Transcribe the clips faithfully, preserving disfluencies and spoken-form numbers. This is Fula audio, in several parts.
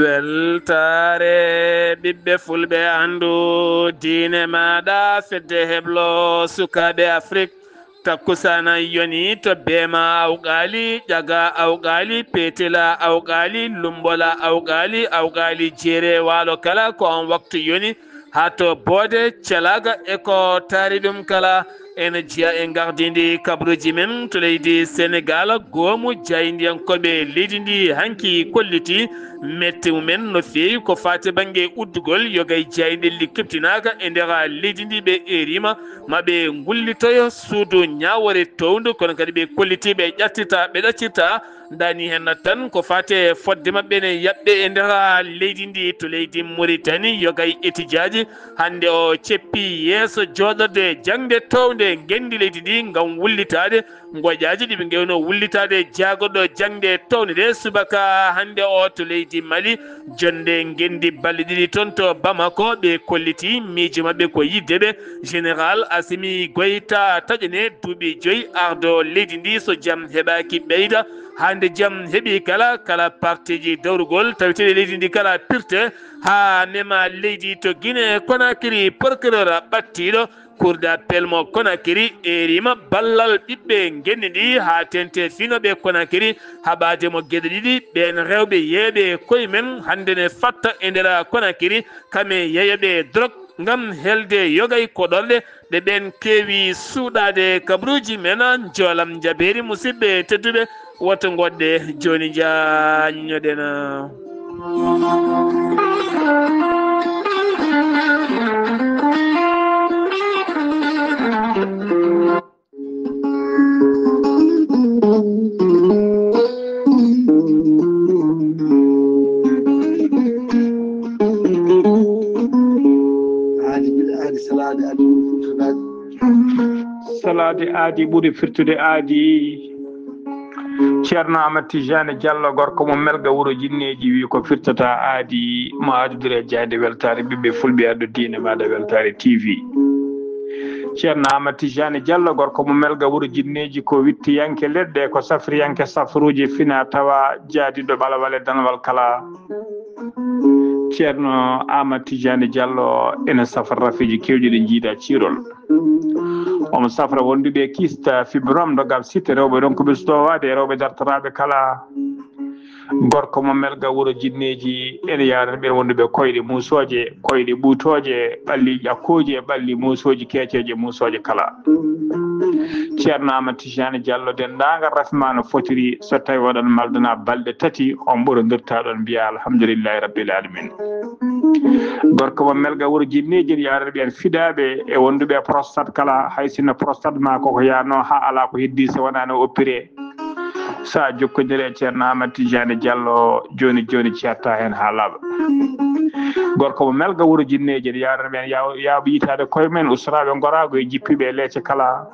Weltaare ɓiɓɓe fulɓe, anndu diine maaɗa, fedde heblo sukaaɓe Afrik. Takkusaana yoni to Beema Awqaali, Ƴaga Awqaali, Peetela Awqaali, Lumbola Awqaali, Awqaali jeere waalo kala, ko on waktu yoni. Haa to Boode, Calaaga e ko taari ɗum kala. Ene jeyaa e gardindi kabaruuji men to leydi Senegaal, goomu jaayndiyankooɓe leydi ndi hanki kolliti mette mumen no feewi ko faati bannge uddugol yogay jaayndelli keɓtinaaka e nder leydi ndi. Ɓe eeriima ma ɓe ngullitoyo suudu ñaawoore towndu, kono kadi ɓe kolliti ɓe ƴattita, ɓe ɗaccirta. Ndani hen tan ko faate fodde maɓɓe ne yaɓɓe e nder leydi ndi. To leydi Mauritanie, yogay etijaaji hannde o ceppi yeeso jooɗorde jaŋde townde ngenndi leydi ndi ngam wullitaade ngoƴaaji ɗi ɓe ngewno wullitaade jaagoɗo jaŋde townde nde subaka hannde o. To leydi Mali, jonde ngenndi balɗe ɗiɗi toon to Bamako, ɓe kolliti miijo maɓɓe ko yidde ɓe Général Assimi Goïta taƴane duuɓi joyi ardo leydi ndi. So jam heɓaaki ɓeyda, hannde jam heɓi kala, kala partiji dawrugol taweteeɗi leydi ndi kala pirte haa mema leydi. To Guinée Conakry, procureur ɓattiiɗo Cour d'appel mo Conakry eeriima ballal ɓiɓɓe ngenndi ndi haa teŋti finooɓe Conakry, haɓaade mo geɗe ɗiɗi. Ɓeen rewɓe yeeyɓe koye men hannde ne fatta e nder Conakry, kame yeeyooɓe drogue ngam helde yogay koɗorɗe ɗe ɓeen keewi suuɗaade. Kabaruuji men, njoolam njabeeri, musidɓe tedduɓe. Woto ngoɗɗe jooni, njaññoɗen. Aadi, aadi, salaade, aadi, salaade aadi ɓuri firtude aadi. Ceerno Amadou Tijani Diallo, gorko mo Melga, wuro Jinneeji, wi ko firtata aadi mo addude e jaaynde weltaare ɓiɓɓe fulɓe, addu diine maaɗa weltaare T V. Ceerno Amadou Tijani Diallo, gorko mo Melga, wuro Jinneeji, ko wittiyanke leɗɗe, ko safriyanke safruuji, fina tawa jaadiiɗo ɓalawale danwal kala. Ceerno Amadou Tijani Diallo ene safra rafiji kewɗi ɗi jiida ciirol. Omo safra wonduɓe kista fibrome, dogal sitte rewɓe ɗon ko ɓe sutowaade e rewɓe dartoraaɓe kala. Gorko mo Melga, wuro Jinneeji, ene yaarani ɓeen wonduɓe koyɗe muusooje, koyɗe ɓuutooje, ɓalli ƴakkooji e ɓalli muusooji keeceeje, muusooje kala. Ceerno Amadou Tijani Diallo, denndaangal rafi ma no fotiri, so tawi oɗon maldana balɗe tati, on ɓurondirta ɗon mbiya alhamdulillahi rabbil alamin. Gorko mo Melga, wuro Jinneeji, ene yaarani ɓeen fidaaɓe e wonduɓe prostate kala, hay sinno prostate ma koko yaano haa alaa ko heddi so wonaa no oppiree. Sa jokkondire e Ceerno Amadou Tijani Diallo jooni jooni, ceerta heen haa laaɓa. Gorko mo Melga, wuro Jinneeji, ene yaarani ɓeen yaw-, yaawɓe yitaade koye men, ustoraaɓe ngoraagu e jippiiɓe e leece kala.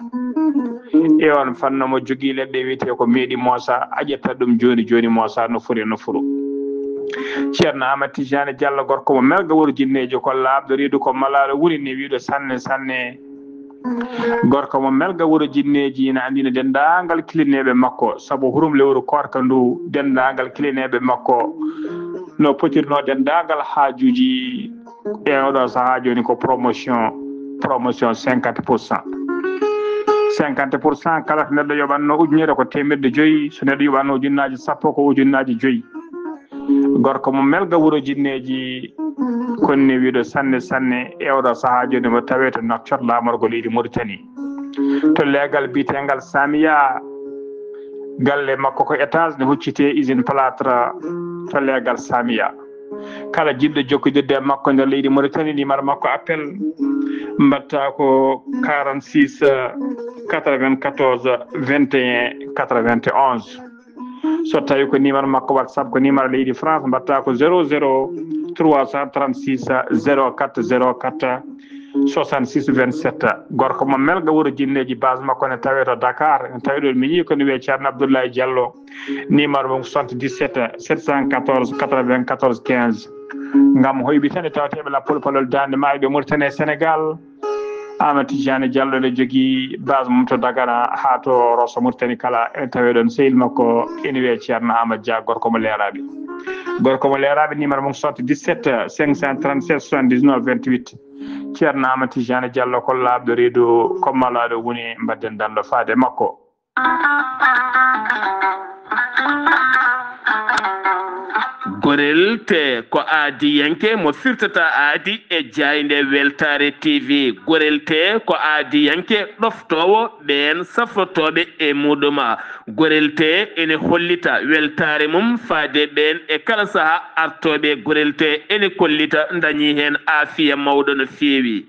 E on fannu mo jogii leɗɗe wiyetee ko meeɗi moosa, a ƴetta ɗum jooni jooni, moosa no fori no furu. Ceerno Amadou Tijani Diallo, gorko mo Melga, wuro Jinneeji, ko laaɓɗo reedu, ko malaaɗo wuri ni wiyɗo sanne sanne. Gorko mo Melga, wuro Jinneeji, ina anndina denndaangal kilineeɓe makko, sabu hurum lewru koorka ndu, denndaangal kilineeɓe makko no potirno denndaangal haajuuji e oɗo sahaa jooni ko promotion, promotion cinquante pour cent. Cinquante pour cent, kala ko neɗɗo yoɓatno ujunere ko teemeɗɗe joyi, so neɗɗo yoɓatno ujunnaaji sappo ko ujunnaaji joyi. Gorko mo Melga, wuro Jinneeji, konni wiiɗo sanne sanne e oɗo sahaa jooni mo tawee to Nouakchott, laamorgo leydi Mauritanie. To leegal biyetengal Samiya, galle makko ko étage ne huccitee usine plâtre to leegal Samiya. Kala jiɗɗo jokkodirde e makko nder leydi Mauritanie, numéro makko appel mbaɗta ko quarante-six quatre-vingt-quatorze vingt et un quatre-vingt-onze. So tawi ko numéro makko WhatsApp, ko numéro leydi France, mbaɗta ko zéro zéro trois cent trente-six zéro quatre zéro quatre soixante-six vingt-sept. Gorko mo Melga, wuro Jinneeji, base makko ne tawee to Dakar, ne tawee ɗo miñi ko ne wiyee Ceerno Abdoulaye Diallo. Numéro mum ko soixante-dix-sept sept cent quatorze quatre-vingt-quatorze quinze. Ngam hoyɓe tan e tawateeɓe lappol palol Daande Maayo ɓe Mauritanie e Sénégal. Amadou Tidiane Diallo ne jogii base mum to Dagana haa to Rosso Mauritanie kala, ene tawee ɗoon sehil makko ene wiyee Ceerno Amadou Dia, gorko mo Leeraaɓe. Gorko mo Leeraaɓe, numéro mum soixante-dix-sept cinq cent trente-sept soixante-dix-neuf vingt-huit. Ceerno Amadou Tidiane Diallo ko laaɓɗo reedu, ko malaaɗo woni mbaɗden danndo faade makko. Gorel te ko aadiyanke mo firtata aadi e jaaynde Weltaare T V. Gorel te ko aadiyanke ɗoftoowo ɓeen safrotooɓe e muɗuma. Gorel te ene hollita weltaare mum faade ɓeen e kala saha artooɓe. Gorel te ene kollita dañi heen aafiya mawɗo no feewi.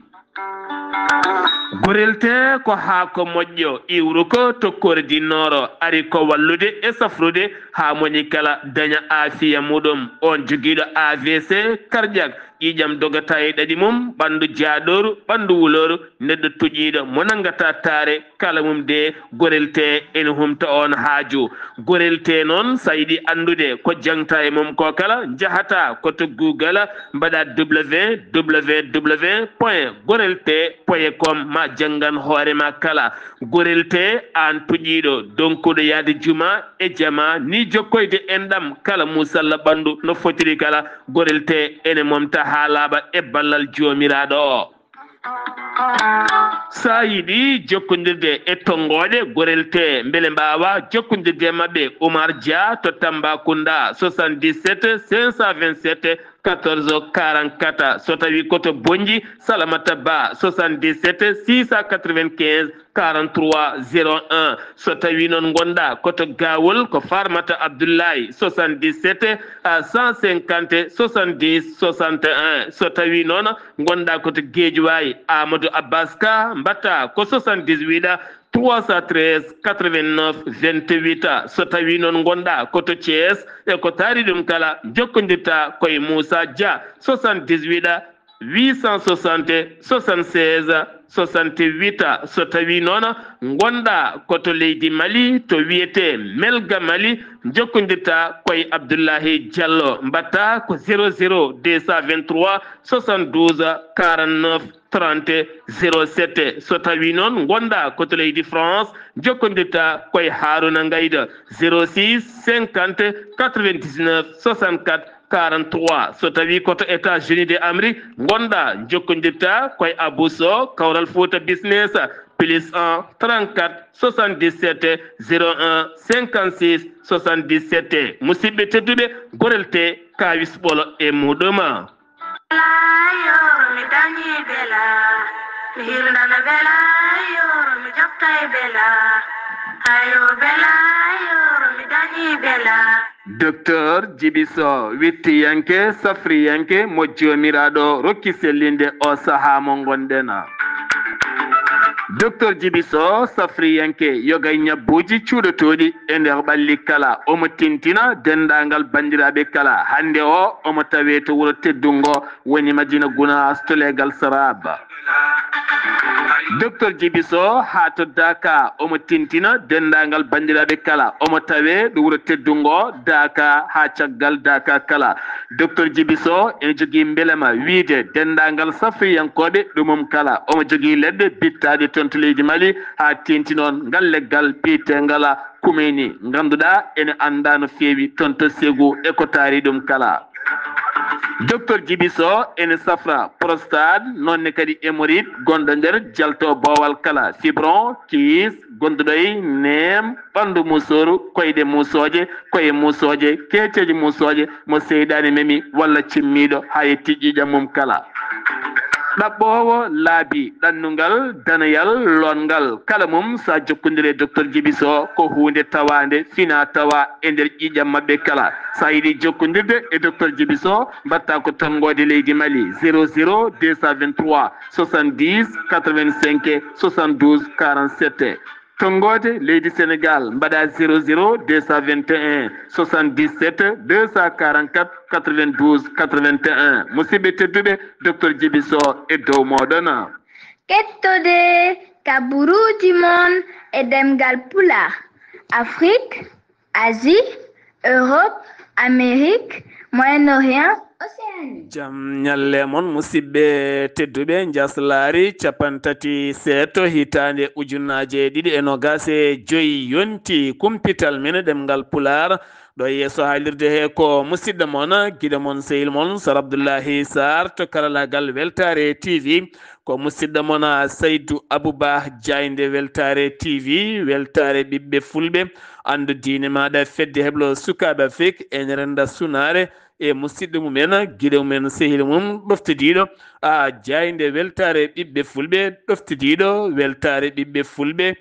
Gorel te ko haako moƴƴo, iwru ko tokkoore dinnooro, ari ko wallude e safrude haa moñi kala daña aafiya muɗum. On jogiiɗo A V C cardiaque, ƴiiƴam dogata e ɗaɗi mum, ɓanndu jaaɗooru, ɓanndu wulooru, neɗɗo tuƴiiɗo mo nanngata taare, kala mum de Gorel te ene humta on haaju. Gorel te noon, so a yiɗi anndude ko jaŋta e mum ko kala, njahata ko to Google, mbaɗa W W W point gorel te point com, ma janngan hoore ma kala. Gorel te, aan tuƴiiɗo, donkuɗo yahde juma e jama, ni jokkoyde enɗam kala musalla ɓanndu no fotiri kala. Gorel te ene momta haa laaɓa e ballal Joomiraaɗo o. So a yiɗi jokkondirde e tonngooɗe Gorel te, mbele mbaawa jokkondirde e maɓɓe, Oumar Dia to Tambacounda, soixante-dix-sept cinq cent vingt-sept quatorze quarante-quatre. So tawii ko to Bonnji, Salamata Ba, soixante-dix-sept six cent quatre-vingt-quinze quarante-trois zéro un. So tawii noon ngonɗaa ko to Gawol, ko Farmata Abdoulaye, soixante-dix-sept à cent cinquante soixante-dix soixante et un. So tawii noon ngonɗaa ko to Guédiawaye, Amadou Abbas Ka, mbaɗtaa ko soixante-dix-huit trois cent treize quatre-vingt-neuf vingt-huit. So tawii noon ngonɗaa ko to Thiès e ko taari ɗum kala, jokkondirtaa ko e Moussa Dia, soixante-dix-huit huit cent soixante soixante-seize soixante-huit. So tawii noon ngonɗaa ko to leydi Mali, to wiyetee Melga Mali, jokkondirtaa ko e Abdoulahi Diallo, mbaɗtaa ko zéro zéro deux cent vingt-trois soixante-douze quarante-neuf trente zéro sept. So tawii noon ngonɗaa ko to leydi France, jokkondirtaa ko e Harouna Ngaïda, zéro six cinquante quatre-vingt-dix-neuf soixante-quatre quarante-trois. So tawii ko to États-Unis de Amérique ngonɗaa, jokkondirtaa ko e Abou Sow, Kawral Fouta Business, plus un trente-quatre soixante-dix-sept zéro un cinquante-six soixante-dix-sept. Musidɓe tedduɓe, Gorel te, kaawis ɓolo e muɗum. Bela yoro mi dañi bela, mi hirnana bela yoro mi joftay bela, ayo bela yoro mi dañi bela. Docteur Djiby Sow, wittiyanke, safriyanke mo Joomiraaɗo rokki sellinde o sahaa mo ngonɗen. Docteur Djiby Sow, safriyanke yoga e ñabbuuji cuuɗotooɗi e nder ɓalli kala. Omo tintina denndaangal banndiraaɓe kala. Hannde o, omo tawee to wuro teddungo, woni Madina Gunaas to leegal Saraba. Docteur Djiby Sow haa to Daaka, omo tintina denndaangal banndiraaɓe kala. Omo tawee ɗo wuro teddungo Daaka haa caggal Daaka kala. Docteur Djiby Sow ene jogii mbelema wiyde denndaangal safriyankooɓe ɗumum kala. Omo jogii leɗɗe bittaaɗe toon to leydi Mali haa teeŋti noon ngal leggal biyeteengal Kumeyni, ngannduɗaa ene anndaa no feewi toon to Ségou e ko taari ɗum kala. Docteur Djiby Sow ene safra prostate, noon ne kadi hémorroïde gonɗo nder jalto boowal kala, fibron, kyste, gonduɗo e neem, ɓanndu musooru, koyɗe musooje, koye musooje, keeceeje musooje, mo seyɗaane memi walla cimmiiɗo haa yetti ƴiiƴam mum kala. Ɗaɓɓoowo laabi, ɗannungal, danayal, lootngal, kala mum, so a jokkondire e Docteur Djiby Sow, ko huunde tawaande, fina tawa e nder ƴiiƴam maɓɓe kala. So a yiɗi jokkondirde e Docteur Djiby Sow, mbaɗtaa ko tonngoode leydi Mali, zéro zéro deux cent vingt-trois soixante-dix quatre-vingt-cinq soixante-douze quarante-sept. Tonngoode leydi Sénégal, mbaɗa zéro zéro deux cent vingt et un soixante-dix-sept deux cent quarante-quatre quatre-vingt-douze quatre-vingt-un. Musidɓe tedduɓe, Docteur Djiby Sow e dow mooɗon. Kettode kaburuuji mon e ɗemngal Pulaar, Afrique, Asie, Europe, Amérique, Moyen-Orient, Jam ñalle mon, musidɓe tedduɓe. Njaslaari cappanɗe tati seeto hitaande ujunaaje ɗiɗi e noogaas e joy yonti. Kumpital men ɗemngal Pulaar ɗo yeeso haalirde he ko musidɗo mon, giɗo mon, sehil mon, Sar Abdullahi Sarr to karalaagal Weltaare T V. Ko musidɗo mon, a, Saydu Abuba, jaaynde Weltaare T V, weltaare ɓiɓɓe fulɓe. Anndu diine maaɗa, fedde heblo sukaaɓe Afrik, ene rennda sunaare e musidɗo mumen, giɗo mumen, sehil mum, ɗoftodiiɗo, a, jaaynde weltaare ɓiɓɓe fulɓe, ɗoftodiiɗo weltaare ɓiɓɓe fulɓe.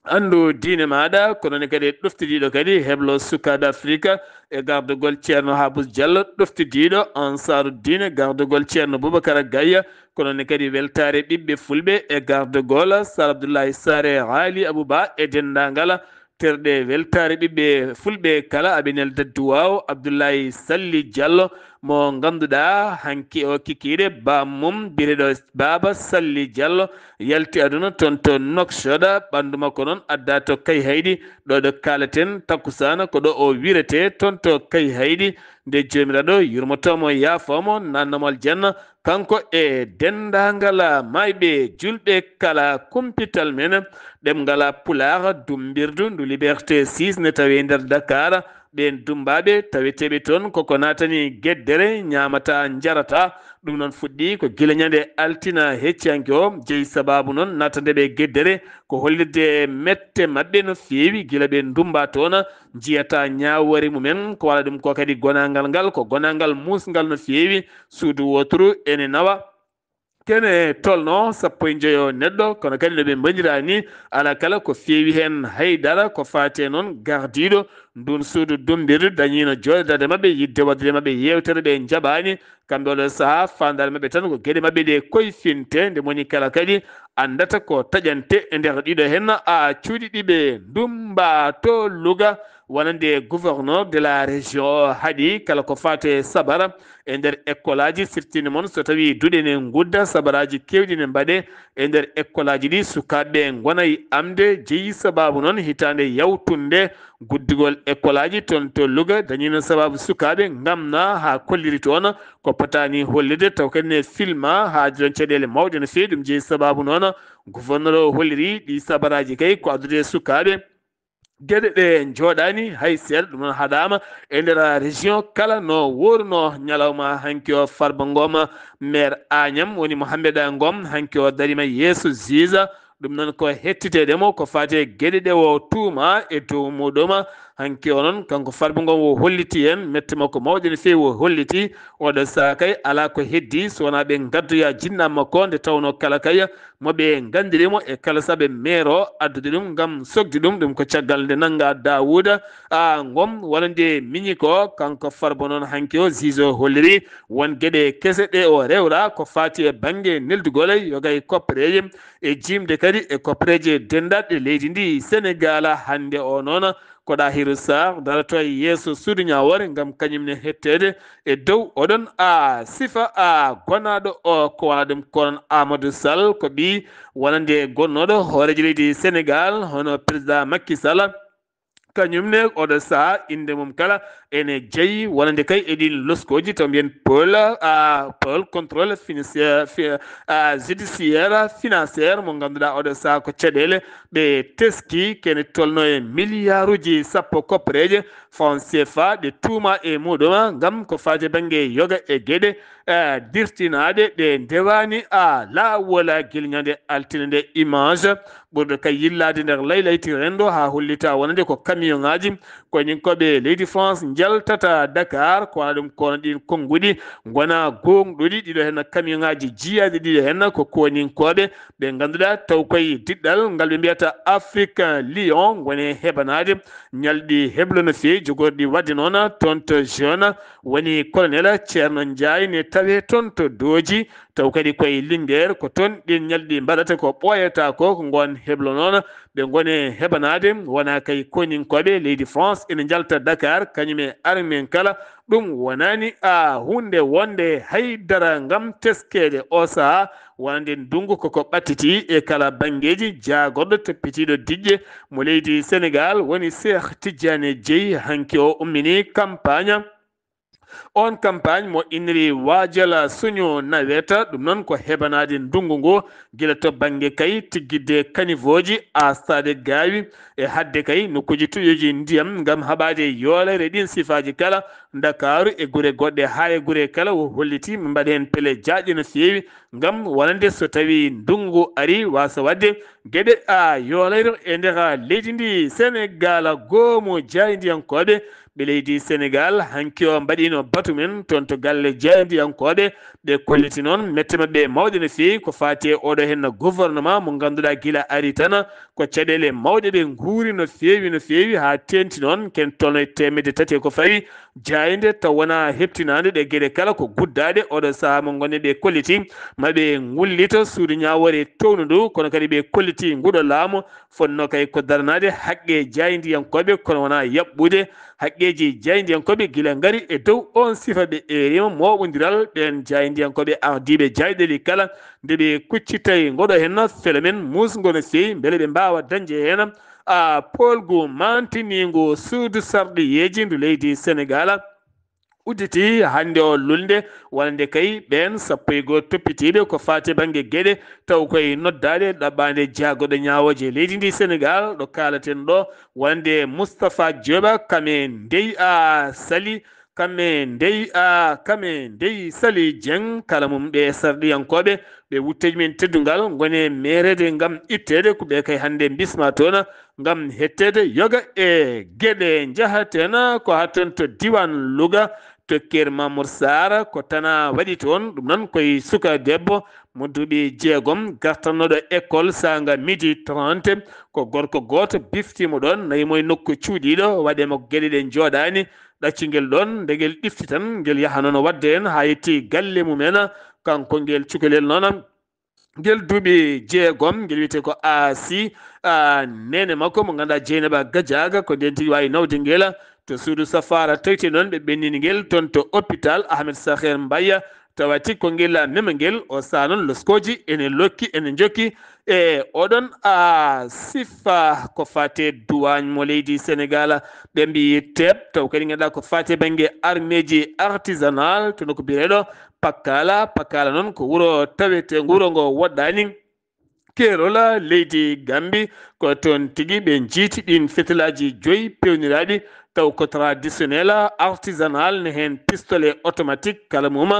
Anndu diine maaɗa, kono ne kadi ɗoftodiiɗo kadi heblo sukaaɓe Afrika e gardagol Ceerno Habus Diallo, ɗoftodiiɗo Ansaaru Diine, gardagol Ceerno Bubakar Gayya, kono ne kadi weltaare ɓiɓɓe fulɓe e gardagol Sar Abdullahi Saare, Ali Abuba e denndaangal terɗe weltaare ɓiɓɓe fulɓe kala. Aɓe nelda duwaaw Abdullahi Salli Diallo mo ngannduɗaa hanki o kikiiɗe baam mum biyeteeɗo Baaba Salli Diallo yalti aduna toon to Nouakchott. Ɓanndu makko noon adda to Kayhayɗi, ɗo ɗo kaalaten takkusaana, ko ɗo o wirete toon to Kayhayɗi. Nde Joomiraaɗo yurmoto mo, yaafo mo, naatna mo aljanna, kanko e denndaangal maayɓe juulɓe kala. Kumpital men ɗemngal Pulaar, dummbirdu ndu Liberté six ne tawee nder Dakar. Ɓeen dummbaaɓe taweteeɓe toon koko naatani Geddere, ñaamata, njarata. Ɗum noon fuɗɗii ko gila ñande altina heccihanke o, jeyi sabaabu noon naatande ɓe Geddere ko hollirde mette maɓɓe no feewi gila ɓe ndummba toon, njiyata ñaawoore mumen. Ko wala ɗum ko kadi gonaangal ngal, ko gonaangal muusngal no feewi. Suudu wooturu ene nawa, kene tolno sappo e njoyo neɗɗo, kono kadi no ɓe mbaɗira ni, ala kala ko feewi heen hay dara. Ko faati e noon gardiiɗo ndun suudu dummbirdu dañiino jooɗodaade maɓɓe, yiɗde waɗude maɓɓe yeewtere, ɓe njaɓaani. Kamɓe oɗo sahaa faandaare maɓɓe tan ko geɗe maɓɓe ɗe koyfinte, nde moni kala kadi anndata ko taƴante e nder ɗiɗo heen, a, cuuɗi ɗi ɓe ndummba to Louga, wonande gouverneur de la région o haɗi kala ko faati e sabara e nder ekkolaaji, sirtini mon so tawii duɗe ne ngudda, sabaraaji keewɗi ne mbaɗe e nder ekkolaaji ɗi, sukaaɓe ɓe ngona e amde. Jeyi sabaabu noon hitaande yawtunde guddugol ekkolaaji toon to Louga, dañiino sabaabu sukaaɓe ngamna haa kolliri toon ko potaani hollirde, taw kadi ne filma haa addi ɗoon caɗeele mawɗe no feewi. Ɗum jeyi sabaabu noon gouverneur o holliri ɗi sabaraaji kay ko addude e sukaaɓe geɗe ɗe njooɗaani hay seeɗa. Ɗum noon haɗaama e nder région kala no wooruno ñalawma hanki o. Farba Ngom, maire Agnam, woni Mohamed Ngom, hanki o dariima yeeso juge. Ɗum noon ko hettiteede mo ko faati e geɗe ɗe o tuuma e dow muɗum. Hanki o noon, kanko Farba Ngom, o holliti en mette makko mawɗe no feewi. O holliti oɗo sahaa kay alaa ko heddi so wonaa ɓe ngaddoya jinnaɓe makko, nde tawnoo kala kay mo ɓe nganndiri mo e kala saɓe maire o addude ɗum ngam sokde ɗum. Ɗum ko caggal nde nannga Daawuda, a, Ngom, wonande miñi ko. Kanko Farba noon hanki o juge o holliri won geɗe kese ɗe o rewra ko faati e bannge neldugol yoga e koppereeje e jiimde kadi e koppereeje denndaɗe leydi ndi Senegaal. Hannde o noon ko Ɗahiru Sarr darato e yeeso suudu ñaawoore ngam kañum ne hetteede e dow oɗon, a, sifa, a, gonaaɗo o. Ko wona ɗum ko noon Amadou Sall, ko ɓii wonande gonnooɗo hooreejo leydi Senegaal, hono président Macky Sall. Kañum ne oɗo sahaa innde mum kala ene jeyi wonande kay e ɗiin loskooji, taw mbiyen pôle, a, pôle contrôle financier, fi-, a, judiciaire financière, mo ngannduɗaa oɗo sahaa ko caɗeele ɓe teski kene tolno e miliyaaruuji sappo koppereeje franc C F A ɗe tuuma e muɗum ngam ko faati bannge yoga e geɗe, e, dirtinaaɗe ɗe ndewaani, a, laawol gila ñande altine nde. Image ɓurɗo kay yillaade nder laylayti renndo haa hollita wonande ko camion ŋaaji koñinkooɓe leydi France njaltata Dakar. Ko wona ɗum ko no ɗiin konnguɗi ngona goongɗuɗi, ɗiɗo heen camion ŋaaji jiyaaɗi, ɗiɗo heen ko koñinkooɓe. Ɓe ngannduɗaa taw koye diɗɗal ngal ɓe mbiyata Afrique Lion ngoni heɓanaade ñalɗi heblo no feewi, jogorɗi waɗde noon toon to jeune woni colonel Ceerno Njaay ne tawee toon to Dooji, taw kadi koye Linguère. Ko toon ɗiin ñalɗi mbaɗata, ko ɓooyata ko, ko ngoon heblo noon ɓe ngoni heɓanaade. Wona kay koñinkooɓe leydi France ene njalta Dakar, kañum e armée kala. Ɗum wonaani, a, huunde wonde hay dara ngam teskeede o sahaa, wonande ndunngu koko ɓattiti e kala banngeeji. Jaagorɗo toppitiiɗo diƴƴe mo leydi Senegaal woni Cheikh Tidiane Dièye, hanki o ummini campagne On campagne mo inniri waajal suñu nawet, ɗum noon ko hebanaade ndunngu ngu, gila to bannge kay tiggitde kanifooji, aastaade gaawi, e haɗde kay nokkuuji toƴooji ndiyam ngam haɓaade yoolere ɗiin sifaaji kala, Ndakaaru e gure goɗɗe haa e gure kala o holliti mbaɗa heen pele jaajɗe no feewi ngam wonande so tawii ndunngu ari waasa waɗde geɗe a yoolere e nder leydi ndi Senegaal. Goomu jaayndiyankooɓe ɓe leydi Senegaal hanki o mbaɗiino batu men toon to galle jaayndiyankooɓe, ɓe kolliti noon mette maɓɓe mawɗe no feewi ko faati e oɗo heen gouvernement mo ngannduɗaa gila ari tan ko caɗeele mawɗe ɓe nguuri no feewi no feewi haa teeŋti noon ken tolno e teemedde tati e ko fawi jaaynde taw wonaa heɓtinaande ɗe geɗe kala ko guddaaɗe oɗo sahaa mo ngonɗen ɓe kolliti ma ɓe ngullito suudu ñaawoore townu ndu kono kadi ɓe kolliti nguɗo laamu fotnoo kay ko daranaade haqqe jaayndiyankooɓe kono wonaa yaɓɓude haqqeeji jaayndiyankooɓe gila ngari e dow oon sifa ɓe eeriima mooɓondiral ɓeen jaayndiyankooɓe ardiiɓe jaayɗeli kala nde ɓe kuccitay ngoɗo heen phénomène muusngo no feewi mbele ɓe mbaawa dañde heen a poolgu mantiniingu suudu sarɗiyeeji ndu leydi Senegaal udditi hannde o lulnde wonande kay ɓeen sappo e goo toppitiiɓe ko faati bannge geɗe taw koye noddaade ɗaɓɓaande jaagoɗo ñaawooje leydi ndi Senegaal ɗo kaalaten ɗo wonande Moustapha Diop kame ndey a sali kame ndey a kame ndey sali Dieng kala mum ɓe sarɗiyankooɓe ɓe wutteeji men teddungal ngone meereede ngam itteede ko ɓe kay hannde mbisma toon ngam hetteede yoga e geɗe njahaten ko haa toon to diiwaan Louga to Kër Mamour Sarr ko tana waɗi toon ɗum noon koye suka debbo mo duuɓi jeegom gartannoɗo école saanga midi trente ko gorko gooto biftiimo ɗoon nayi mo e nokku cuuɗiiɗo waɗe mo geɗe ɗe njooɗaani ɗaccungel ɗoon nde ngel ɗifti tan ngel yaha noon waɗde heen haa yetti galle mum en kanko ngel cukalel noon ngel duuɓi jeegom ngel wiyetee ko Asi a neene makko mo ngannduɗaa Jeynaba Gadiaga ko ndeen tigi waawi nawde ngel to suudu safaara tawti noon ɓe ɓennini ngel toon to hôpital Ahmed Saher Mbaye tawati ko ngel mema ngel o saha noon loskooji ene lokki ene njokki e oɗon a sifa ko faate duwaañ mo leydi Senegaal ɓe mbiyi teep taw kadi ngannduɗaa ko faate bannge armeeji artisanal to nokku biyeteeɗo Pakala Pakala noon ko wuro tawetee wuro ngo woɗɗaani keerol leydi Gambi ko toon tigi ɓe njiiti ɗiin fetelaaji joyi peewniraaɗi taw ko traditionnel artisanal ne heen pistolet automatique kala mum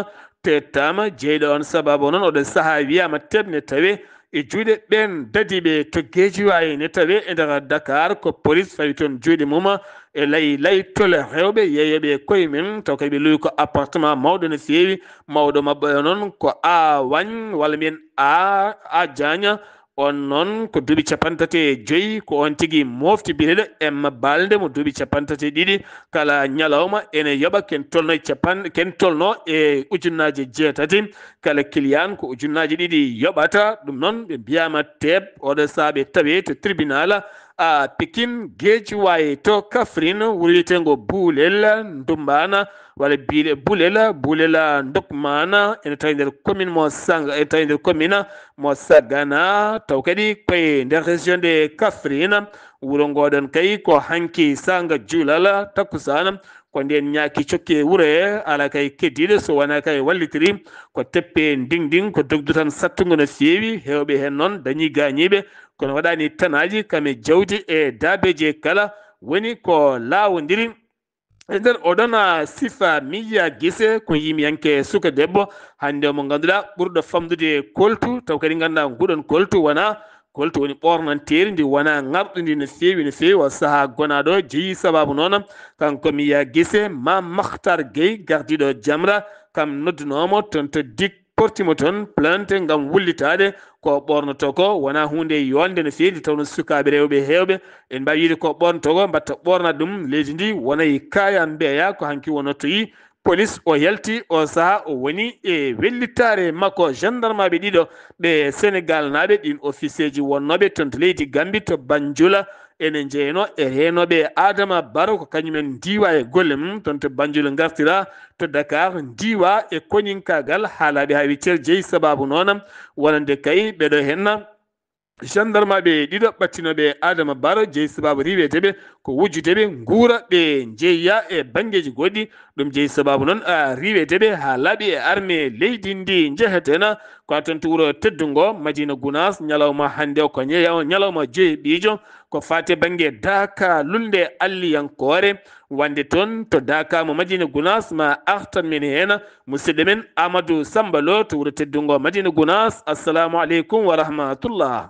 teettaama jeyɗo on sababu noon oɗo sahaa wiyaama teɓne tawe e juuɗe ɓeen dadiiɓe to Geejiwaay ne tawe e nder Dakar ko police fawi toon juuɗe mum e lay laytol rewɓe yeeyooɓe e koye mum taw kadi ɓe luwi ko appartement mawɗo no feewi mawɗo maɓɓe o noon ko Awañ walla mbiyen a a Diagne on noon ko duuɓi capanɗe tati e joyi ko on tigi mofti biyeteeɗo Emma Balde mo duuɓi capanɗe tati e ɗiɗi kala ñalawma ene yoɓa ken tolno e capan ken tolno e ujunnaaje jeetati kala kiliyaan ko ujunnaaje ɗiɗi yoɓata ɗum noon ɓe mbiyaama teep oɗo sahaa ɓe tawe to tribunal a Pikin Geejiwaay to Kafrin wuro wiyeteengo Buulel Ndumbaana walla Biile Bulel Bulel Ndokmaana ene tawi nder commune mo Sanga ene tawi nder commune mo Sagana taw kadi koye nder région de Kafrin wuro ngoɗon kay ko hanki sanga juulal takkusana ko nden ñaaki cokke wuro he ala kay keddiɗo so wona kay wallitiri ko teppe ndingding ko dogdu tan sattungo no feewi hewɓe hen noon dañi gañiɓe kono waɗani tanaji kame jawdi e daabeji kala woni ko lawodiri e nder oɗon sifa miya gise ko yimiyanke suka debbo hande mo ganduɗa ɓurɗo famdude koltu taw kadi ganduɗa nguɗon koltu wona koltu woni ɓornanteeri ndi wona ŋarɗundi no feewi no feewi o saha gonaɗo jeeyi sababu noon kanko miya gise ma makhtar gueye gardiɗo jamra kam noddunoomo toon to dik portimo toon plante ngam wullitaade ko ɓornoto ko wona hunde yonde no feewi nde tawno sukaaɓe rewɓe heewɓe en mbawi wiide ko ɓornoto ko mbatta ɓorna ɗum leydi ndi wonay kaya mbeya ko hanki wonotto yi police o yalti o saha o woni e wellitaare makko gendarmaɓe ɗiɗo ɓe sénégal naɓe ɗin officieji wonnoɓe toon to leydi gambi to banjula ene jeyno e renoɓe adama baro ko kañumen ndiwa e golle mum toon to banjul gartira to dakar ndiwa e koninkagal haalaɓe ha wiccer jeeyi sababu noon wonande kay ɓeɗo henna Gendarmeɓe ɗiɗo ɓattinooɓe Adama Baro, jeyi sababu riiweede ɓe ko wujjude ɓe nguura, ɓe njeeya e banngeeji goɗɗi. Ɗum jeyi sababu noon, a, riiweede ɓe haa laaɓi e armée leydi ndi njeheteena. Ko haa toon to wuro teddungo Madina Gunaas, ñalawma hannde o ko ñeya-, ñalawma jeeɓiijo. Ko faati e bannge Daaka lulnde alliyankoore. Wonde toon to Daaka mo Madina Gunaas, ma artan min heen musidɗo men Amadou Samba Lo to wuro teddungo Madina Gunaas. Assalamu aleykum wa rahmatullah.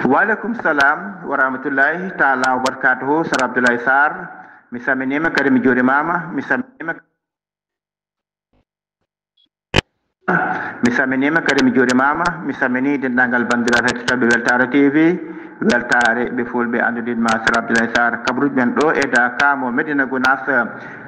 Wa aleykum salam wa rahmatullahi taala wa barakatuhu. Sar Abdoulaye Sarr, mi salminiima, kadi mi juurimaama, mi salminiima. Mi salminiima, kadi mi juurimaama. Mi salminii denndaangal banndiraaɓe hettotooɓe Weltaare T V, Weltaare ɓe Fulɓe anndude ma Sar Abdoulaye Sarr. Kabaruuji men ɗo e Daaka mo Medina Gunaas,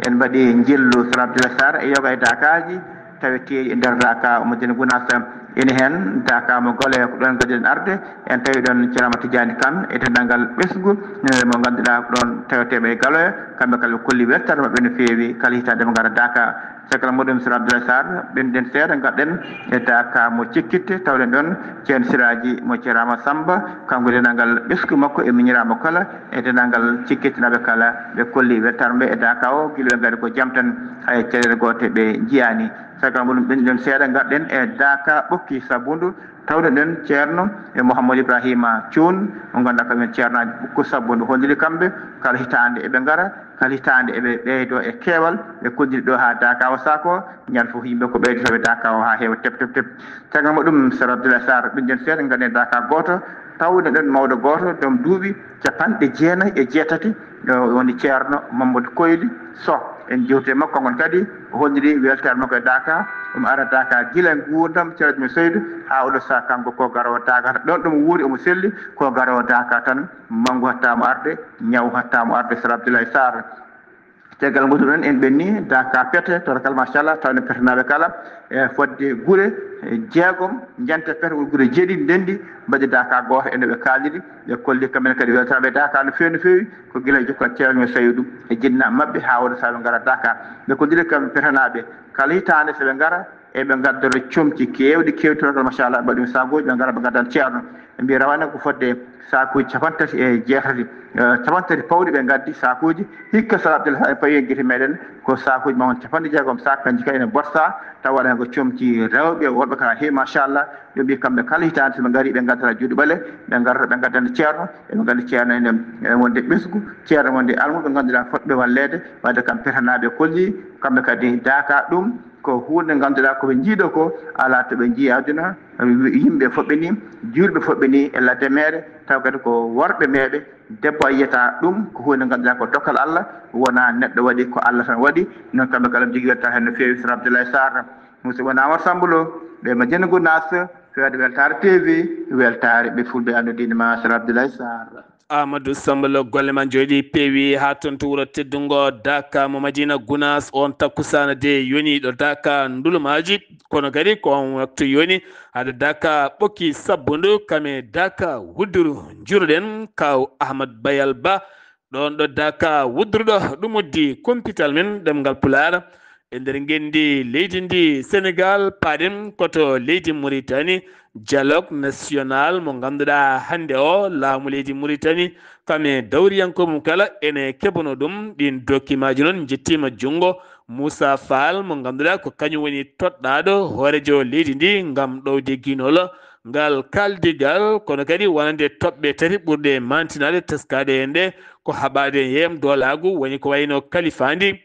en mbaɗi njillu Sar Abdoulaye Sarr e yoga e Daakaaji taweteeɗi e nder Daaka mo Medina Gunaas. Ina heen Daaka mo Galoya, ko ɗoon ngadduɗen arde. En tawi ɗoon Ceerno Amadou Tidiani Kane e denndaangal ɓesngu, eh, mo ngannduɗaa ko ɗoon taweteeɓe e Galoya. Kamɓe kala ɓe kolli weltaare maɓɓe no feewi kala hitaande ɓe ngara Daaka. Caggal muɗum, Sar Abdoulaye Sarr, ɓennden seeɗa, ngarɗen e Daaka mo Cikkitte, tawɗen ɗoon Ceerno Siraaji mo Ceerno Amadou Samba, kanko e denndaangal ɓesngu makko e miñiraaɓe kala, e denndaangal Cikkittinaɓe kala, ɓe kolli weltaare maɓɓe e Daaka o, gila ɓe ngari ko jam tan, hay caɗeele goote ɓe njiyaani. Caggal muɗum, ɓennden seeɗa, ngarɗen e Daaka Ɓokki Sabbundu, tawɗen ɗoon Ceerno e Mouhamadou Ibrahima Thioune, mo ngannduɗaa kañum en Ceernaaji Ɓokki Sabbundu. Holliri kamɓe, kala hitaande eɓe ngara, kala hitaande eɓe ɓeydo e keewal, ɓe kolliri ɗo haa Daaka o Saako, ñande fof yimɓe ko ɓeydotooɓe Daaka o haa heewa tep, tep, tep. Caggal muɗum, Sar Abdoulaye Sarr, ɓennden seeɗa, ngarɗen Daaka gooto, tawɗen ɗoon mawɗo gooto, joom duuɓi capanɗe jeenayi e jeetati, ɗo woni Ceerno Mamadou Koyli Soh. En njewti e makko, kanko kadi o holliri weltaare makko e Daaka, omo ara Daaka gila nguurndam Ceerno Seydou haa oɗo sahaa, kanko ko garoowo Daaka tan. Ɗoon ɗum wuuri omo selli, ko garoowo Daaka tan, manngu hatta mo arde, ñaw hatta mo arde, Sar Abdoulaye Sarr. Caggal muɗum en, en ɓenni Daaka Pete, toon kala machallah, tawde Petenaaɓe kala, e fodde gure, e, jeegom, njante Pete, woni gure jeeɗiɗi ndenndi, mbaɗi Daaka gooto e no ɓe kaaliri. Ɓe kolli kamɓe kadi weltaare Daaka no feewi, no feewi, ko gila e jokkal Ceerno Seydou e jinnaaɓe maɓɓe haa woni sahaa ɓe ngara Daaka. Ɓe kolliri kamɓe Petenaaɓe, kala hitaande so ɓe ngara, eɓe ngaddora comci keewɗi, keewɗi toon kala machallah, mbaɗi ɗum sakuuji, ɓe ngara ɓe ngaddana Ceerno. Ɓe mbi rawane ko fodde sakuuji capanɗe tati e jeetati, eh, capanɗe tati pawɗi ɓe ngaddi sakuuji. Hikka, Sar Abdoulaye Sarr, en pawi e gite meɗen, ko sakuuji ma won capanɗe jeegom sak, kanji kadi ene botta, tawa waɗa heen ko comci rewɓe, worɓe kala heewi machallah. Ɓe mbi kamɓe kala hitaande so ɓe ngari, ɓe ngaddata juuɗe ɓale, ɓe ngarta ɓe ngaddana Ceerno, eɓe ngadda Ceerno ene, ene wonde ɓesngu, Ceerno wonde almuɓe ngannduɗaa fotɓe walleede, wadde kam Petenaaɓe kolli, kamɓe kadi Daaka ɗum ko huunde ngannduɗaa ko ɓe njiiɗo ko alaa to ɓe njii aduna, yimɓe fof ɓe ni, juulɓe fof ɓe ni e ladde meere, taw kadi ko worɓe meeɓe, debbo a yiyata ɗum, ko huunde ngannduɗaa ko dokkal Allah, wonaa neɗɗo waɗi, ko Allah tan waɗi. Noon kamɓe kala ɓe njogii weltaare heen no feewi, Sar Abdoulaye Sarr. Musidɗo mon Amadou Samba Lo, ɗo e Madina Gunaas, feewde Weltaare T V, weltaare ɓe Fulɓe anndude ma, Sar Abdoulaye Sarr. Amadou Samba Lo, golle ma njooɗi, peewi haa toon to wuro teddungo Daaka mo Madina Gunaas. On takkusaana de yoni ɗo Daaka ndulumaaji, kono kadi ko on waktu yoni hade Daaka Ɓokki Sabbundu, kame Daaka Wudduru. Njuruɗen kaw Ahmad Bayal Ba, ɗoon ɗo Daaka Wudduru ɗo, ɗum uddi kumpital men ɗemngal Pulaar. E nder ngenndi leydi ndi Senegaal, paaɗen ko to leydi Muritani, dialogue national mo ngannduɗaa hannde o, laamu leydi Muritani, kam e dawriyankooɓe mum kala, ene keɓuno ɗum. Ɗiin dokimaaji noon njettiima junngo Moussa Fall, mo ngannduɗaa ko kañum woni toɗɗaaɗo hooreejo leydi ndi ngam ɗowde ginol ngal kaaldigal, kono kadi wonande toɓɓe tati ɓurɗe maantinaade, teskaade heen ɗe, ko haɓaade yeeyam doolaagu, woni ko wayno kalifaandi,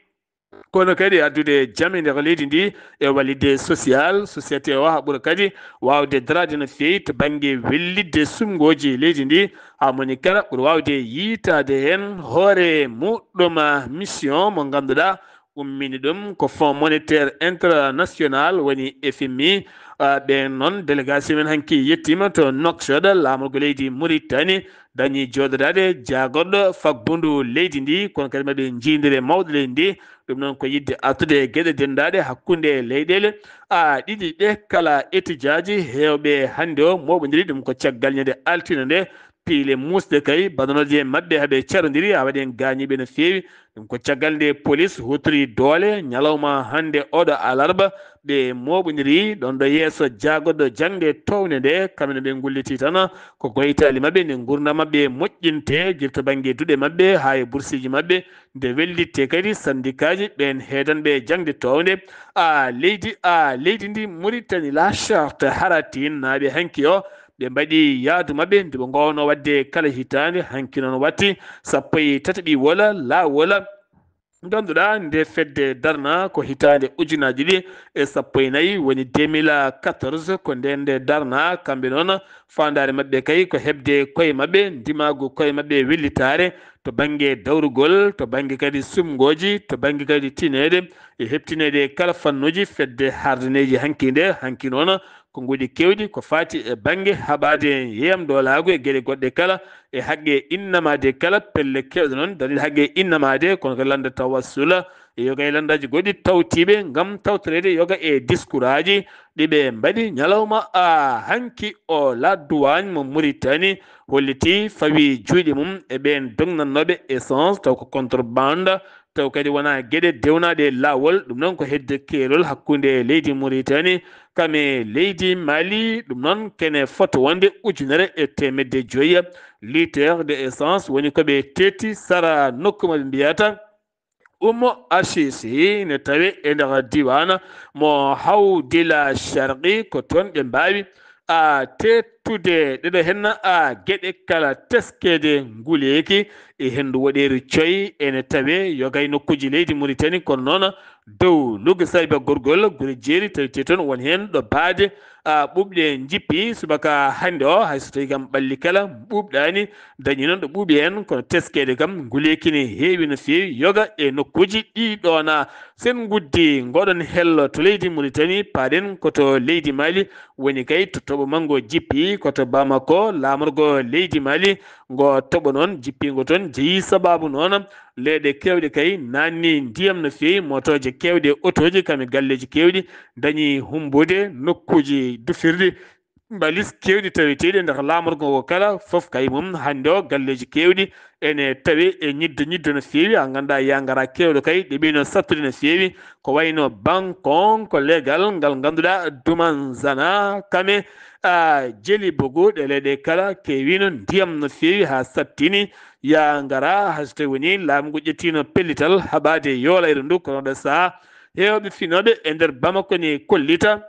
kono kadi addude jam e nder leydi ndi e wallitde social, société o, haa ɓura kadi waawde daraade no feewi to bannge wellitde suɓngooji leydi ndi, haa moni kala ɓura waawde yiytaade heen hoore muɗɗum. Mission mo ngannduɗaa ummini ɗum ko Fonds Monétaire International, woni F M I. Ah, ɓeen noon, délégation men hanki yettiima to Nouakchott, laamorgo leydi Mauritanie, dañi jooɗodaade jaagorɗo fagbundu leydi ndi, kono kadi maɓe njiidire mawɗo leydi ndi. Ɗum noon ko yiɗde artude e geɗe denndaaɗe hakkunde leyɗeele, a, ɗiɗi ɗe kala. Etijaaji heewɓe hannde o mooɓondiri ɗum ko caggal ñande altine nde, piile muusɗe kay, badanoje maɓɓe haɓe carondiri, haa waɗi en gaañiiɓe no feewi. Ɗum ko caggal nde polis huutori doole ñalawma hannde oɗo alarba, ɓe mooɓondiri ɗon ɗo yeeso jaagoɗo jaŋde townde nde, kamɓe no ɓe ngulliti tan ko goytaali maɓɓe, nde ngurndan maɓɓe moƴƴinte, gila to bannge duɗe maɓɓe haa e bursiiji maɓɓe, nde wellitte kadi sandikaaji ɓeen heedanɓe jaŋde townde. A leydi, a leydi ndi Mauritanie, La Charte, haratin naaɓe hanki o, ɓe mbaɗi yaadu maɓɓe nde ɓe ngoowno waɗde kala hitaande. Hanki noon watti sappo e tati ɓiwol laawol. Ngannduɗaa nde fedde darna ko hitaande ujunaaji ɗiɗi e sappo e nayi, woni deux mille quatorze, ko ndeen nde darna. Kamɓe noon, faandaare maɓɓe kay ko heɓde koye maɓɓe, ndimaagu koye maɓɓe wellitaare to bannge dawrugol, to bannge kadi suɓngooji, to bannge kadi tineede e heɓtineede kala fannuuji. Fedde hardineeji hanki nde, hanki noon, ko nguuɗi keewɗi ko faati e bannge haɓaade yeeyam doolaagu e geɗe goɗɗe kala, e haqqe innamaade kala. Pelle keewɗe noon dañi haqqe innamaade, kono kadi lannda tawassula e yoga e lanndaaji goɗɗi tawtiiɓe ngam tawtoreede yoga e diskuraaji ɗi ɓe mbaɗi ñalawma a hanki o. La Douane mo Mauritanie holliti fawi juuɗe mum e ɓeen dognannooɓe essence taw ko contrebande, taw kadi wonaa geɗe dewnaaɗe laawol. Ɗum noon ko hedde keerol hakkunde leydi Mauritanie kam e leydi Mali. Ɗum noon kene foto wonde ujunere e teemedde joyi litre de essence woni ko ɓe teeti sara nokku mo ɓe mbiyata Umo Asisi ne tawe e nder diiwaan mo Hawdila Sharqi, ko toon ɓe mbaawi a teettude ɗeɗo henna a geɗe kala teskeede nguleeki e henndu woɗeeri coy. Ene tawe yoga e nokkuuji leydi Mauritanie, kono noon dow lugge sayba gorgol gure jeeri tawetee toon won heen ɗo baade a ɓuuɓɗe njippi subaka hannde o, hay so tawii kam ɓalli kala ɓuuɓɗaani. Dañi noon ɗo ɓuuɓi heen, kono teskeede kam nguleeki ne heewi no feewi yoga e nokkuuji ɗi ɗoona. Sen nguddi ngoɗon hello to leydi Mauritanie, paaɗen ko to leydi Mali, woni kay to toɓo manngo jippi, ko to Bamako, laamorgo leydi Mali, ngo toɓo noon jippiingo toon jeyi sabaabu noon leyɗe keewɗe kay naanni ndiyam no feewi, motooje keewɗe, otooji kam e galleeji keewɗi dañi humbude nokkuuji dufirɗi mbalis keewɗi taweteeɗi e nder laamorgo ngo kala fof kay mum. Hannde o galleeji keewɗi ene tawe e ñiddo ñiddo no feewi, a nganndaa yangara keewɗo kay ɗeɓino sattude no feewi, ko wayno bankon ko legal ngal ngannduɗaa Dumanzana kame a jeli bogo ɗe leyɗe kala keewino ndiyam no feewi haa sattini. Ya ngara, hay so tawi woni laamu ngu ƴettiino pellital haɓaade yolayre ndu, kono ɗo saha heewɓe finooɓe e nder Bamako ne kollita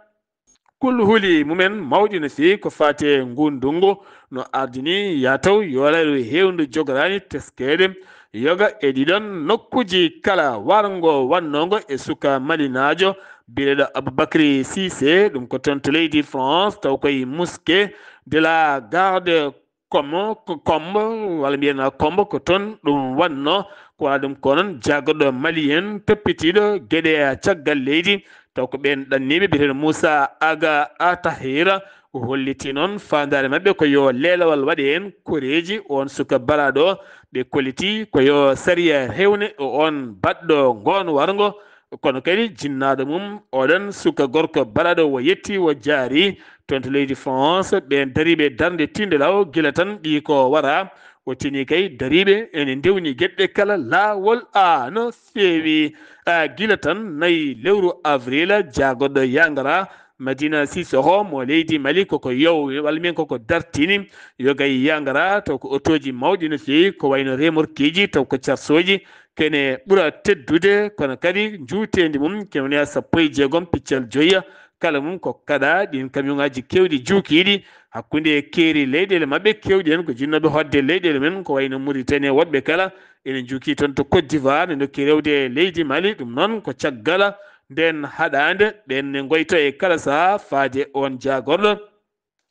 kulhuli mumen mawɗi no feewi ko faati e ngu ndungu no ardini ya taw yolayre heewndu jogoraani teskeede yoga e ɗiɗon nokkuuji kala warngo wannongo e suka malinaajo biyeteeɗo Aboubacry Cissé, ɗum ko toon to leydi France, taw koye Mosquée de la Garde Kombo, ko Kombo, walla mbiyen Kombo, ko toon ɗum wannoo. Ko wala ɗum ko noon jagorɗo malien toppitiiɗo geɗe caggal leydi, taw ko ɓeen ɗanniiɓe biyeteeɗo Moussa Aga Atahira, o holliti noon faandaare maɓɓe ko yo leelawal waɗe heen koreeji oon suka baraaɗo o. Ɓe kolliti ko yo sariya hewne o oon baɗɗo ngoon warngo, kono kadi jinnaaɗo mum oɗon suka gorko baraaɗo o yetti o jaari toon to leydi France. Ɓeen dariiɓe darnde tiinde law gila tan ɓii ko wara o tini kay dariiɓe ene ndewni geɗe kala laawol a no feewi. A gila tan nayi lewru avril jagorɗo yangara Madina Sissoko mo leydi Mali koko yow walla mbiyen koko dartini yogay yangara taw ko otooji mawɗi no feewi ko wayno remorqueeji taw ko carsooji kene ɓura teddude kono kadi njuuteendi mum kene woni sappo e jeegom piccal joyya kala mum ko kaɗa ɗin kamiyonŋaaji keewɗi juukiiɗi hakkunde keeri leyɗeele maɓɓe keewɗi heen ko jinnooɓe hoɗde leyɗeele men ko wayno Mauritanie woɗɓe kala ene njuukii toon to Côte d'Ivoire ne ndokki rewde leydi Mali ɗum noon ko caggal ndeen haɗaande ɓeen ne ngoyto e kala sahaa faade oon jaagorɗo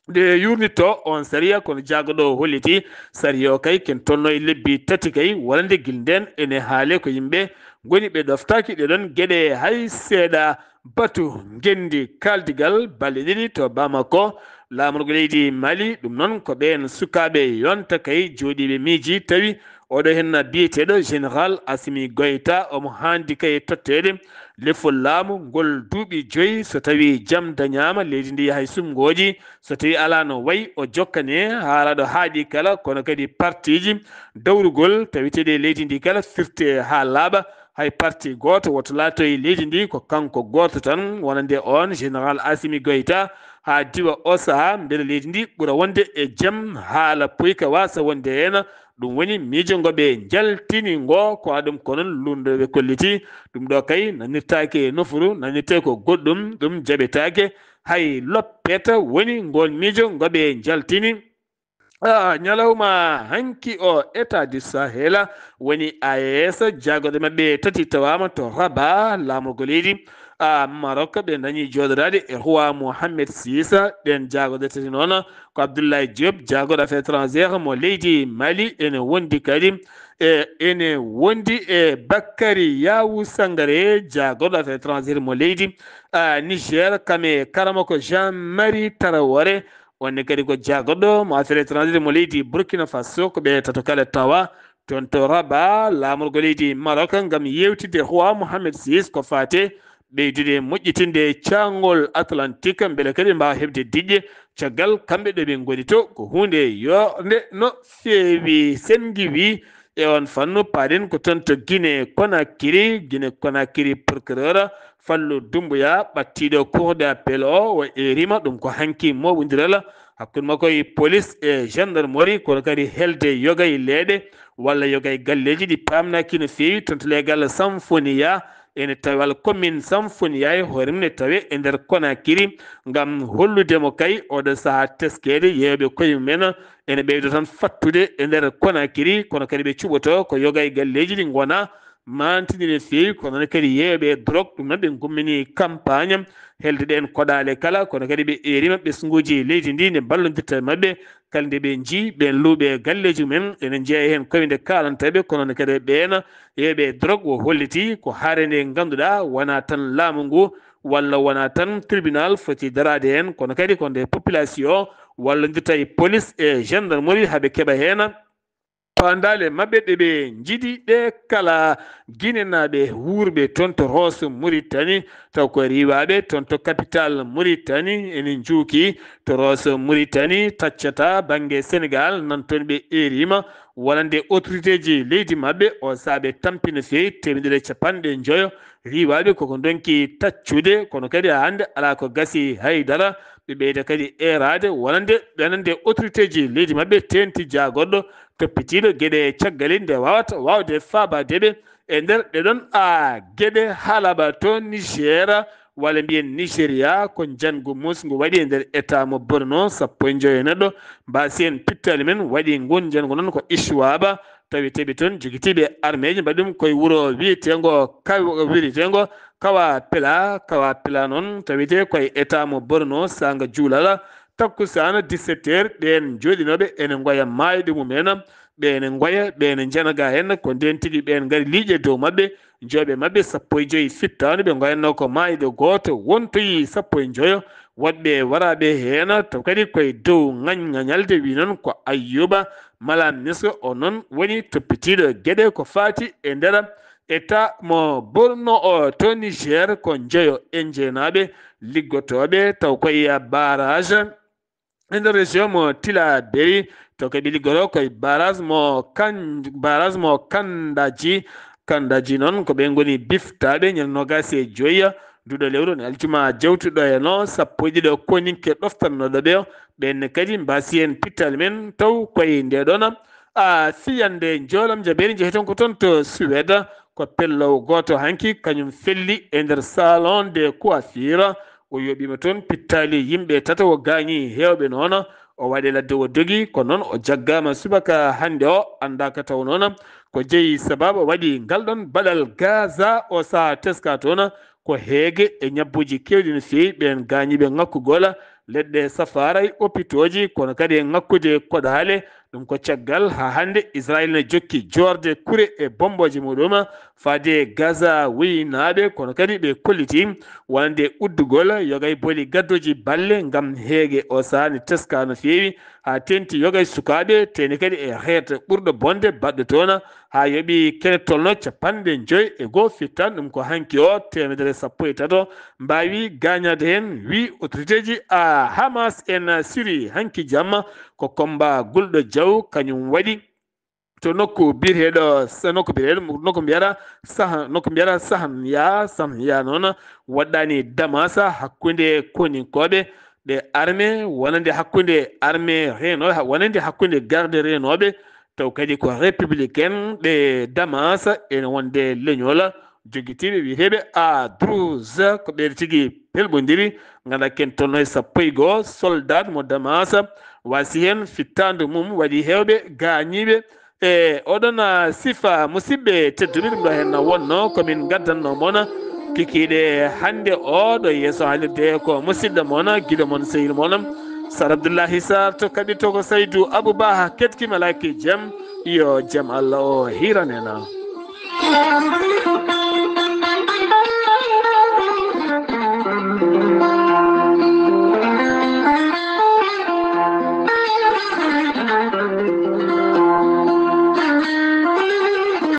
nde yuurnitto oon sariya kono jaagorɗo o holliti sariya o kay ken tolno e lebbi tati kay wonande gila ndeen ene haale ko yimɓe ngoni ɓe ɗoftaaki ɗeɗon geɗe hay seeɗa. Batu ngenndi kaaldigal balɗe ɗiɗi to Bamako laamorgo leydi Mali ɗum noon ko ɓeen sukaaɓe yonta kay jooɗiiɓe miiji tawi oɗo henna biyeteeɗo général Assimi Goïta omo haandi kay totteede lefol laamu ngol duuɓi joyi, so tawii jam dañaama, leydi ndi yahay sumngooji, so tawii alaa no wayi, o jokkane haala ɗo haaɗi kala, kono kadi partiiji dawrugol taweteeɗi e leydi ndi kala firte haa laaɓa, hay parti gooto woto laatoy leydi ndi ko kanko gooto tan, wonande oon Général Assimi Goïta, haa diwa o sahaa, mbele leydi ndi ɓura wonde e jam, haala poyka waasa wonde heen. Ɗum woni miijo ngo ɓe njaltini ngo, ko waɗa ɗum ko noon luulndooɓe kolliti. Ɗum ɗo kay nanirtaake e nofuru, nanirtee ko goɗɗum, ɗum jaɓetaake. Hay loppeta woni ngoon miijo ngo ɓe njaltini. Ah, ñalawma hanki o État du Sahel woni A E S, jagorɗe maɓɓe tati tawaama to Rabat, laamorgo leydi, ah, Maroc. Ɓe dañi jooɗoraade e Roi Mohamed six, ɓeen jagorɗe tati noon ko Abdoulaye Diop, jagorɗo affaires étrangères mo leydi Mali, ene wondi kadi, e, ene wondi e Bakary Yaw Sangaré, jagorɗo affaires étrangères mo leydi, ah, Niger, kam e Karamoko Jean-Marie Traoré, on ne kadi ko jagorɗo mo affaires étrangères mo leydi Burkina Faso. Ko ɓe tato kala tawa toon to Rabat, laamorgo leydi Maroc, ngam yewtidde Roi Mohamed six ko faate ɓeydude moƴƴitinde caangol Atlantique, mbele kadi mbaawa heɓde diƴƴe caggal kamɓe ɗo ɓe ngoni to. Ko huunde yoornde no feewi. Sen ngiwi e on fannu, paaɗen ko toon to Guinée Conakry. Guinée Conakry, procureur Fallou Doumbouya, ɓattiiɗo Cour d'appel o, o eerima. Ɗum ko hanki mooɓondiral hakkunde makko e police e gendarmerie, kono kadi helde yoga e leeɗe walla yoga e galleeji ɗi paamnaaki no feewi toon to leegal Samfoniya, ene tawi walla commune Samfoniya e hoore mum ne tawe e nder Conakry, ngam hollude mo kay oɗo sahaa teskeede yeeyooɓe koye mumen ene ɓeydo tan fattude e nder Conakry, kono kadi ɓe cuɓoto ko yoga e galleeji ɗi ngona maantini no feewi, kono noon kadi yeeyooɓe e drogue, ɗum noon ɓe ngummini campagne helde ɗeen koɗaale kala, kono kadi ɓe eerima ɓesnguuji leydi ndi nde mballondirta e maɓɓe, kala nde ɓe njii ɓeen luuɓe e galleeji mumen, ene njeeya heen koye nde kaalanta ɓe, kono noon kadi ɓeen yeeyooɓe e drogue o holliti ko hare nde ngannduɗaa wonaa tan laamu ngu walla wonaa tan tribunal foti daraade heen, kono kadi ko nde population wallondirta e police e gendarmerie haa ɓe keɓa heen faandaale maɓɓe ɗe ɓe njiɗi ɗe kala. Guinénaaɓe wuurɓe toon to Rosso Mauritanie, taw ko riiwaaɓe toon to capital Mauritanie, ene njuuki to Rosso Mauritanie, taccata bannge Sénégal, nan toon ɓe eerima wonande autorité ji leydi maɓɓe o saabe tampina feewi teemedere e capanɗe njoyo riiwaaɓe koko ndonki taccude, kono kadi haa hannde alaa ko gasi hay dara. Ɓe ɓeyda kadi eeraade wonande ɓenande autorité ji leydi maɓɓe teenti jagorɗo toppitiiɗo geɗe caggal nde waawata waawde faabaade ɓe e nder ɗeɗon a geɗe haalaba to Niger, walla mbiyen Nigeria, ko njanngu musngu waɗi e nder état mo Borno, sappo e njoyo neɗɗo mbaasi en pittaali men waɗi ngun njanngu noon ko Ishuaba, tawi teɓi toon jogitiiɓe armeeji mbaɗi ɗum koye wuro wiyeteengo Kaw-, wiyeteengo Kawa Pela. Kawa Pela noon tawetee koye état mo Borno, saanga juulala takkusaan dix-sept heures, ɓeen jooɗinooɓe ene ngoya maayɗo mumen, ɓe ene ngoya, ɓe ene njanaga heen, ko ndeen tigi ɓeen ngari liiƴe dow maɓɓe, jooɓe maɓɓe sappo e joyi fittaandu, ɓe ngoyanno ko maayɗo gooto wontoyi sappo e njoyo, woɗɓe waraaɓe heen, taw kadi koye dow ŋañ-, ŋañalde, wi noon ko Ayyuba Malam Misko, o noon woni toppitiiɗo geɗe ko faati e nder état mo Borno o to Niger, ko njeyo e njeenaaɓe liggotooɓe taw koye barrage e nder région mo Tillabéri, to ko ɓe liggotoo koye barrage mo Kan-, barrage mo Kandaji. Kandaji noon ko ɓe ngoni biftaaɓe ñande noogaas e joyi nduɗo lewru, ne aljuma jawtuɗo e no sappo e ɗiɗo koninke ɗoftannooɗo ɓe o. Ɓeen ne kadi mbaasi en pittaali men taw koye nde ɗoon a fiyande njoolam jabeeri. Njeheten ko toon to Suède, ko pellowo gooto hanki kañum felli e nder salon de coiffure. O yooɓiima toon pittaali yimɓe tato, o gaañi heewɓe noon. O waɗi ladde o dogi, ko noon o jaggaama subaka hannde o, anndaa ka taw noon ko jeyi sababu waɗi ngal ɗoon baɗal Gaza. O sahaa teska toon ko heege e ñabbuuji keewɗi no feewi ɓeen gaañiiɓe ŋakkugol leɗɗe safaara e opitooji, kono kadi e ŋakkude koɗaale Ɗum ko caggal haa hannde Israel ne jokki joorde kure e bommbooje muɗum faade Gaza wuynaaɓe, kono kadi ɓe kolliti wonande uddugol yogay boli gaddooji balle ngam heege o sahaa ne teska no feewi, haa teeŋti yogay sukaaɓe, teeŋti kadi e reet ɓurɗo bonde baɗɗo toon, haa yoɓi kene tolno capanɗe joy e goo fittan. Ɗum ko hanki o teemedere sappo e tato mbaawi gaañaade heen, wi autorité ji a Hamas en Syrie hanki jamma. Ko combat gulɗo jaw kañum waɗi to nokku biyeteeɗo, sa-, nokku biyeteeɗo, nokku mbiyata Saha-, nokku mbiyata Sahanya, Sahanya noon waɗɗaani Damas hakkunde koninkooɓe, ɗe armée wonande hakkunde armée reenooɓe, wonande hakkunde garde reenooɓe, taw kadi ko républicain ɗe Damas ene wonde leñol jogitiiɓe wiyeteeɓe a Druze, ko ɓe tigi pelɓondiri, ngannduɗaa ken tolno e sappo e goo soldat mo Damas wasi heen, fittaandu mum waɗi heewɓe gaañiiɓe. E oɗon, ah, sifa, musidɓe tedduɓe, ɗum ɗo heen wonno ko min ngaddanno mon kikiiɗe hannde o ɗo yeeso haalirde ko musidɗo mon, giɗo mon, sehil mon, Sar Abdullahi Sar to kaɓirto ko Saydu Abou Ba, keɗki malaaki jam, yo jam Allah o hiiran en.